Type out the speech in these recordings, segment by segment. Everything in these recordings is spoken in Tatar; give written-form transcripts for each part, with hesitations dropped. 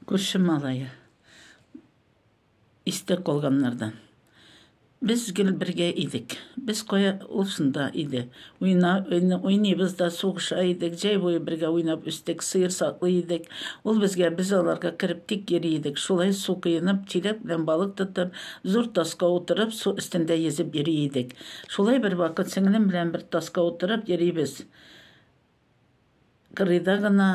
Күрше малае. Истә калганнардан. Без гел бергә идек. Без кая, ул шунда иде. Уйна, уйныйбыз да, сугыша идек, җәй буе бергә уйнап үстек, сыер саклый идек. Ул безгә, без аларга кереп тик йөри идек. Шулай су коенып, чиләк белән балык тотып, зур таска утырып, су өстендә йөзеп йөри идек. Шулай бервакыт сеңлем белән бер таска утырып йөрибез. Кырыйда гына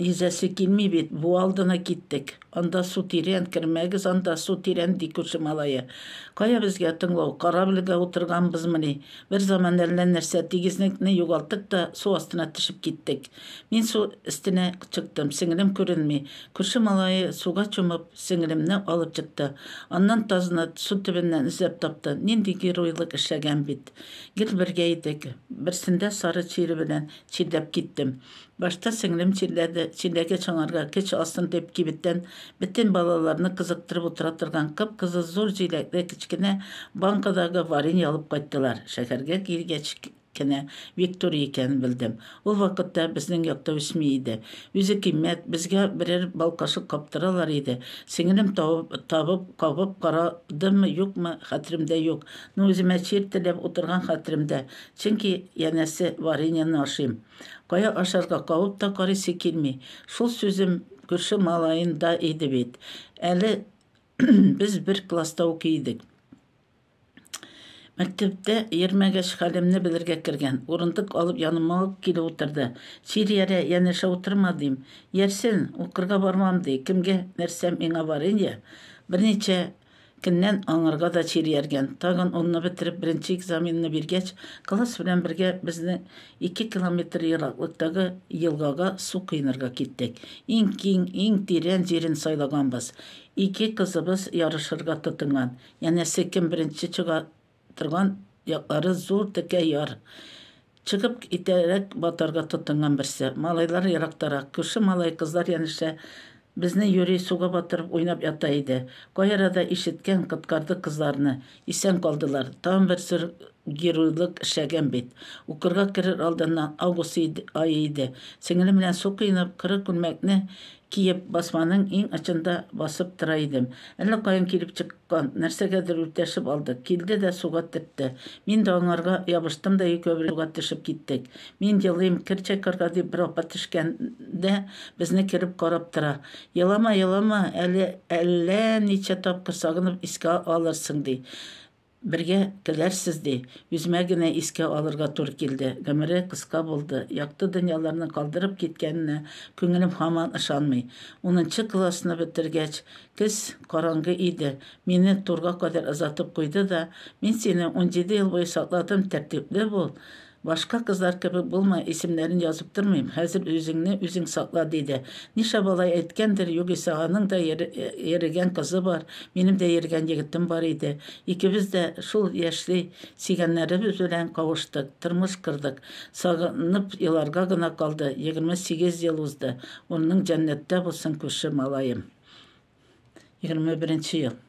йөзәсе килми бит, буа алдына киттек. Анда су тирән, кермәгез анда, су тирән, ди күрше малае. Кая безгә тыңлау, корабльгә утырганбызмыни? Берзаман әллә нәрсә, тигезлекне югалттык та су астына төшеп киттек. Мин су өстенә чыктым, сеңлем күренми. Күрше малае суга чумып, сеңлемне алып чыкты. Аннан тазны су төбеннән эзләп тапты. Нинди геройлык эшләгән бит. Гел бергә идек. Берсендә сары чире белән чирләп киттем. Башта сеңлем чирләде, чирләгәч аңарга көч алсын дип кибеттән бөтен балаларны кызыктырып утыра торган кып-кызыл зур җиләкле кечкенә банкадагы варенье алып кайттылар. Шәһәргә килгәч кенә Виктория икәнен белдем. Ул вакытта безнең якта үсми иде. Үзе кыйммәт, безгә берәр балкашык каптыралар иде. Сеңлем табып, табып, кабып карадымы, юкмы, хәтеремдә юк. Ну, үземә чир теләп утырган хәтеремдә. Чөнки, янәсе, вареньены ашыйм. Кая ашарга кабып та карыйсы килми. Шул сүзем күрше малаенда иде бит. Әле без бер класста укый идек. Мәктәптә йөрмәгәч, хәлемне белергә кергән. Урындык алып яныма ук килеп утырды. Чир ярә, янәшә утырма, дим. Ярсен, укырга бармам, ди. Кемгә нәрсә, миңа варенье. Берничә көннән аңарга да чир ияргән. Тагын унны бетереп, беренче экзаменны биргәч, класс белән бергә безне 2 километр ераклыктагы елгага су коенырга киттек. Иң киң, иң тирән җирен сайлаганбыз. Ике кызыбыз ярышырга тотынган. Янәсе, кем беренче чыга торган яклары зур текә яр. Чыгып китәрәк батарга тотынган берсе. Малайлар ерактарак. Күрше малай кызлар янәшә безне юри суга батырып уйнап ята иде. Кай арада ишеткән, коткарды кызларны. Исән калдылар. Тагын бер зур геройлык эшләгән бит. Укырга керер алдыннан, август ае иде. Сеңелем белән су коенып, коры күлмәкне киеп, басманың иң очында басып тора идем. Әллә каян килеп чыккан, нәрсәгәдер үртәшеп алды. Килде дә суга төртте. Мин дә аңарга ябыштым да икәү суга төшеп киттек. Мин елыйм, кер чайкарга дип бер апа төшкән дә безне кереп карап тора. Елама, елама, әле әллә ничә тапкыр сагынып искә алырсың, ди. Бергә көләрсез, ди. Үземә генә искә алырга туры килде. Гомере кыска булды. Якты дөньяларны калдырып киткәненә күңелем һаман ышанмый. Унынчы классны бетергәч, көз караңгы иде. Мине турга кадәр озатып куйды да, Мин сине 17 ел буе сакладым, тәртипле бул. Башка кызлар кебек булма, исемнәрен язып тормыйм, хәзер үзеңне үзең сакла, диде. Нишләп алай әйткәндер, югыйсә аның да йөрегән кызы бар, минем дә йөргән егетем бар иде. Икебез дә шул яшьли сөйгәннәребез белән кавыштык, тормыш кордык. Сагынып еларга гына калды, 28 ел узды. Урының җәннәттә булсын, күрше малаем. 21 нче ел.